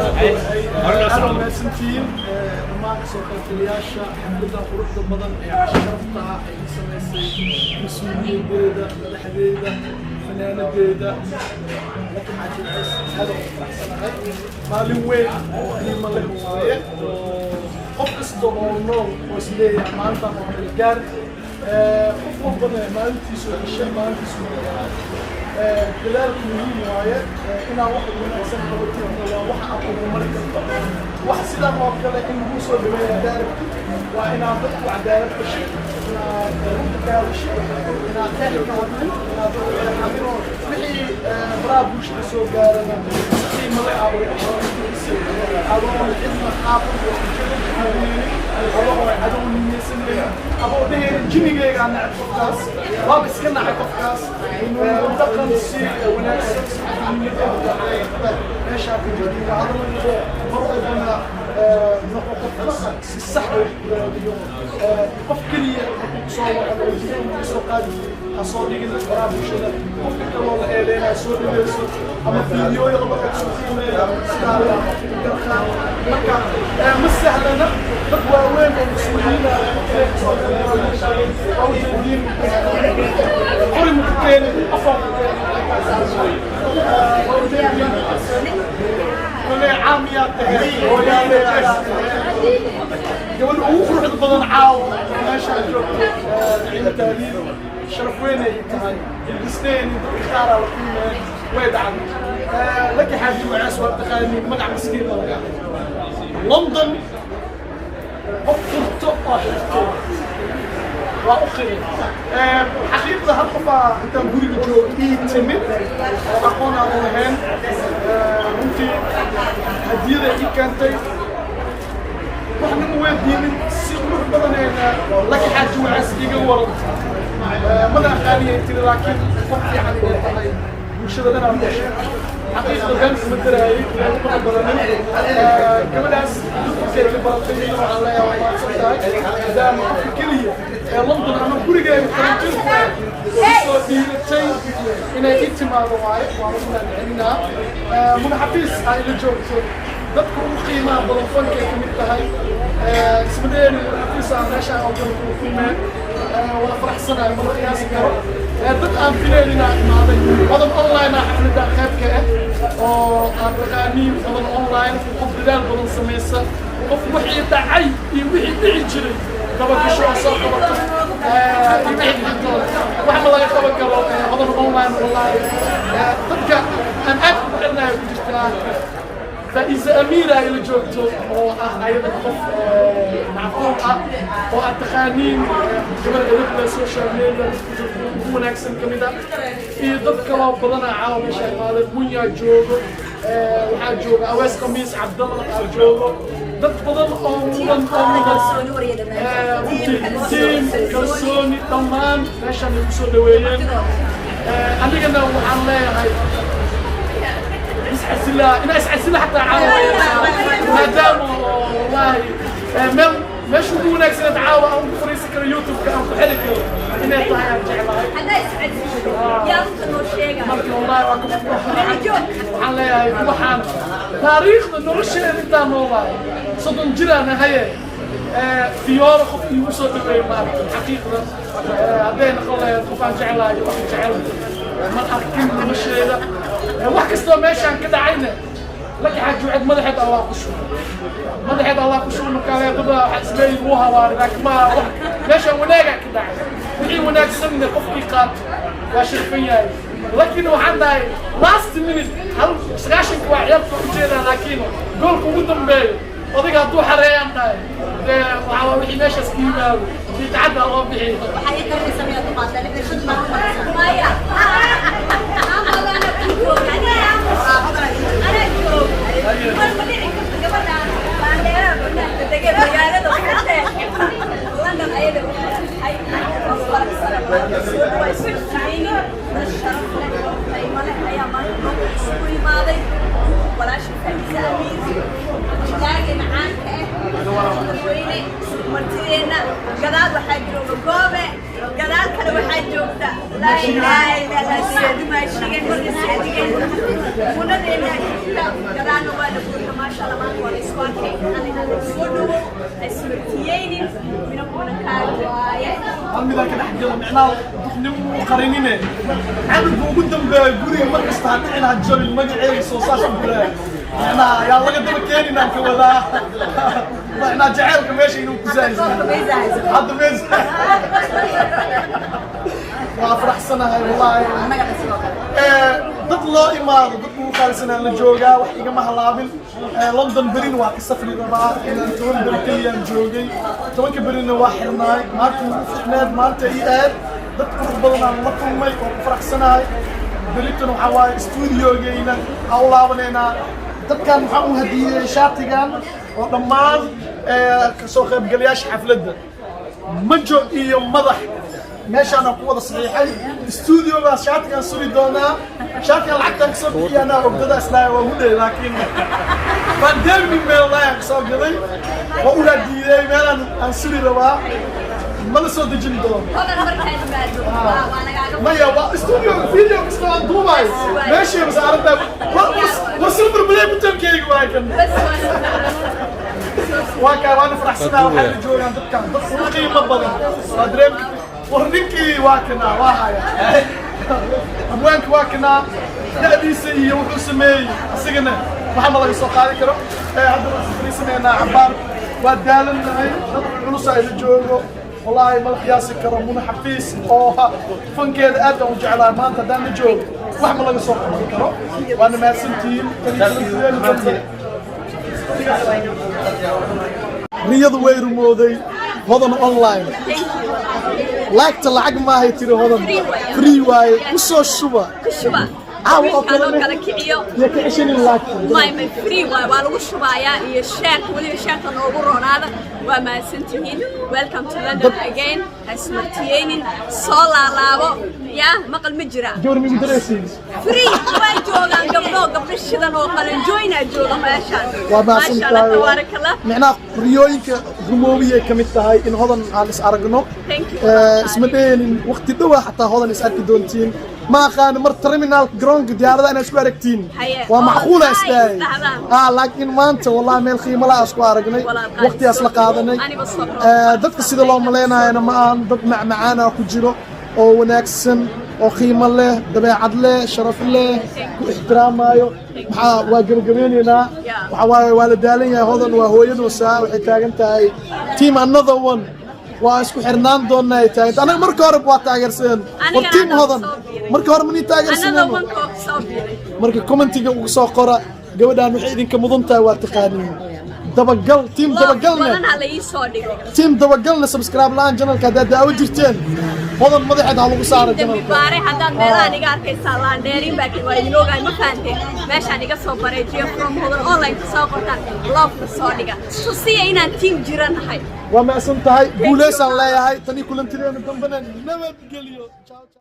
Aad mahadsantihiin dhammaan kasoo qaybgalayaasha xafladda quruxda badan ee casho sharafta ah ay samaysay mas-uuliyadeeda, madaxdeeda, fanaanadeeda Laki Xaaji Waceys. Aad ugu faraxsanahay. Maalin weyn oo qiimo leh waaye, oo qof kasta oo nool oo isleeyahay maanta oo kale gaar. Qof walbana maalintiisu heshay, maalintiisu helaa. Dadaalku muhiim waaye. Inaad wax wanaagsan qabatidna waa waxa aad horumari karto. Wax sidan oo kale in lagu soo dhaweeyo haddaa aragtid, waa inaad dadku cadaalad fashid, inaad runta ka hadashid, inaad eex ka hadlin, inaad xadin wixii baraha bulshada soo gaarana si qiimo leh aad bixisid, adoon cidna qaabka adoo adoo niyeysanaynin, adoo dhehaynin jinigeygaa nacab qofkaas, waaba iska nacay qofkaas. U dhaqan si wanaagsan, si meeshaa ku jirta uga hadal. Mar walbana noqo qof si sax ah wax ku raadiyo. Qof keliya markuu kusoo waco oo soo qaadi, ha soo dhigin baraha bulshada. Qofka kaloo la eedeynaya soo dhaweyso ama fiidiyooyo laba qof soo qiimeeya sidaa la garqaan. Marka ma sahlana dad waaweyn oo mas-uuliyiin ah inay kasoo qaybgalaan meeshaan. Waa ujeediin, qori ma ku keenin, afaan ku keenin. Waa ujeediin, kole caamiyaa tahay, hooyaaleeyaa tahay, gabadha ugu quruxda badan caawa meeshaan joogto, Naciimo Taaliil. Sharaf weyn ay tahay isnayn dadka qaaraa la kulmeen, way dhacday. Laki Xaaji Waceys waa taqaaniin, magac miskiin baa laga London. Qof furto oo xirto waa u qirin xaqiiqda. Hal qofaa intaan guriga joogo ii timid oo aqoon aan u lahayn. Runtii hadiyada ii keentay waxna ma weydiinin, si qurux badanayna Laki Xaaji Waceys iiga warantay. Mana aqaaniyay tiri, laakiin qof fiican inay tahay bulshada dhan aan sheegay. Xaqiiqda been kuma daraayay, kuma badanin. Gabadhaas dadkay ka baratay waxaan leeyahay waa mahadsan tahay, maadaama qofka keliya ee London ama gurigeega karantiilku soo dhiiratay inay ii timaado waaye. Waan u mahadcelinaa. Muna Xafiis aa ila joogto, dadka ugu qiimaha badan fankay ka mid tahay. Isma dheeri Muna Xafiis aa meeshaan oo kale kula kulmeen. Waa faraxsanahay, ma la qiyaasi karo. Dad aan filayn inaa imaaday badan online ah xafladda qaybka ah oo aan taqaaniin badan online. Qof dadaal badan samaysa, qof wixii dhacay iyo wixii dhici jiray dabagasho oo soo qabato iyo wixii dhintooda wax ma laga qaban karo. Badan online, wallahi, dadka aan aad ugu xirnahay ku jirtaa. Faiza Amiira ay la joogto oo ah ayada qof macquul ah oo aad taqaaniin, gabar edebla, social media ugu wanaagsan ka mid ah, iyo dad kaloo badanaa caawa meesha imaaday. Munyaa joogo, waxaa jooga Awees Khamiis Cabdalla aa joogo, dad badan oo mudan oo mudan. Runtii team Kalsooni dhammaan meeshaan ay kusoo dhaweeyeen. Anigana waxaan leeyahay iscasilaa, inaa iscasila xataa caawa, maadaama oo wallahi meel meesha ugu wanaagsaneed caawa aan ku fariisan karo, YouTube-ka aan ku xeli karo inay tahay aan jeclahay. Marka wallahi waa ka waxaan leeyahay, waxaan taariikhda nolosheeda intaan noolahay, 30 jiraan ahaye, fiyooro qof iigu soo dhaweeyey ma arkin. Xaqiiqda hadday noqon lahayd qof aan jeclahay, wax jecel ma arkin nolosheeda. Wax kastoo meeshaan ka dhacayna, Laki Xaaji Waceys madaxeed Allah ku shubo, madaxeed Allah ku shubo. Markaa dada waxaa isleeyihin wuu habaaray, laakiin ma wax meeshaan wanaagaa ka dhacay. Wixii wanaagsanna qofkii qaato waa sharfan yahay. Laakiin waxaan dhahay last minute hal 90-ka waa ciyaarta ujeedaa, laakiin goolka ugu dambeeyo odayga hadduu xareeyaan dhahay, dee waxaa waa wixii meeshaas ka yimaado bidcadda loo bixiyo. Waxaa ii qarinaysa miyaad u qaataa 65 baan u maraysaa. Maya. Ana ku jooga. Anaa jooga. Mar ma dhici karto gabadhaan baandheeraha banaanka degay magaalada waxay London ayada waxay faraxsana. Waa isu qiimeynin, dad sharaf leh oo qiimo leh ayaa maanta noo isugu. Martideenna gadaal waxaa jooga Goobe, gadaal kale waxaa joogta, laa ilaaha illa Allah, dumaashigeen, sacdigeen, munadeena joogta gadaalna waa la buuxa. Maasha Allah, maanta waa la isku arkay. Soo dhawow, ha ismartiyeynin, minankaaga waaye. Hal midaan ka dhex gala, micnaha duqnimo u qarinine, canuga ugu dambeeya guriga mar kasta ha dhicin, ha jabin magaceega soo saas u gulaya. Micnaha yaa laga daba keenin aan ka wadaa, micnaha jaceylka meesha inuu ku saaysan hadda meesha. Waa faraxsanahay wallaahi. Dad loo imaado, dad ugu qaalisanaan la joogaa, wax igama halaabin. London berina waa ka safri rabaa. Inaan 10 beri keliyaan joogay, 10-ka berina waa xirnaay. Maanta ugu fiicneed maanta ii aad dad qurux badan aan la kulmay oo ku faraxsanahay. Beritan waxaa waaye stuudiogeyna aan u laabanaynaa. Dadkan waxaan u hadiyey shaatigan oo dhammaan kasoo qaybgalayaasha xafladda, majo iyo madax, meeshaan ku wada saxiixay. Studiogaa shaatigaan suri doonaa. Shaatigan lacagtaan kasoo bixiya anaa ogdada islaa waa hudhay, laakiin waan deemi meel aan kasoo gaday, waa u raadiidey meelaan aan suri rabaa, mana soo dejin doono. Hodan markaa yimaado waa lagaaga Maya, waa studio video kasta aan duubayo meeshayba saarantahay. War silver play buttonkeyga waa kan. Bas. Waa kaa, waana faraxsanaa. Waxaa la joogaan dadkan dad ugu qiimo badan, waa dareemi. War ninkii waa kanaa, waa haya abwaanka, waa kanaa da'diisa iyo wuxuu sameeyey asigana waxa ma laga soo qaadi karo. Hadda waan fariisanaynaa cabaar, waa daalannahay. Dad culusa ay la joogo, wallaahi ma la qiyaasi karo. Muna Xafiis oo fankeeda aad aan u jeclahay, maanta haddaan la joogo wax ma laga soo qaban karo. Waana mahadsantihiin. Dambe riyadu way rumooday. Hodan Online, laagta lacag maahay tiri Hodan, free waaye, ku soo shuba. Ku shuba. Caawa oo wiilkaan oo kale kala kiciyo. Iyo ka ceshanin laagta. May, free waay, waa lagu shubayaa iyo share-ka, weliba share-ka noogu roonaada. Waa mahadsantihiin. Welcome to London again. Ha ismartiyeynin, soo laalaabo yaa maqal ma jira. Gabar migu daraysiin. Free way joogaan gabdho, gabdho shidan oo qalanjooynaa jooga meeshaan. Waa Maasha Allah, mahadsantahay. Tabaaraka Allah. Micnaha riyooyinka rumoobiyay ka mid tahay in Hodan aan is aragno. Thank you. Isma dheheenin waqti dhowa xataa Hodan is arki doontiin. Ma aqaani mar terminal garoonka diyaaradaha inaad isku aragtiin. Haye. Waa oo macquula ay isdhahay. isdhahdaan. Laakiin maanta wallahi meel qiimo la isku aragnay. Walaal qaali. Waqtigaas la qaadanay. Aniba soo Dadka sida loo malaynayana ma ahan, dad macmacaana ku jiro oo wanaagsan oo qiimo leh, dabeecad leh, sharaf leh, ku ixtiraamayo. Maxaa waa gebagabeynaynaa. Waxa waaye waa la daalan yahay. Hodan waa hooyadoosa, waxay taagan tahay team another one, waa isku xirnaan doonaa ay taagan. Anaga marka hore waa taageersadeen war Anigana team anaa Hodan. soo biiray. Marka hore manii Another taageersaneen. one koo soo biiray. Marka commentiga ugu soo qora gabadhaan waxay idinka mudan tahay, waa taqaaniin. Dabagal team Love dabagalna badan ha la ii soo dhigo. Team dabagalna subscribe la'aan channelka haddaad daawo jirteen, Hodan madaxeed ha lagu saaro Dembi channelka. baare haddaad meelahan iga arkaysaa, laandheerin baa waa idin ogahay, ma fahanteen? Meeshaan iga soo bareejiyo from Hodan Online ka soo qortaan, love-na soo dhiga, tusiya inaan team jiranahay. Waa mahadsan tahay, guuleysaan leeyahay. Tanii kulantideena dambena nabadgelyo. Ciao, ciao.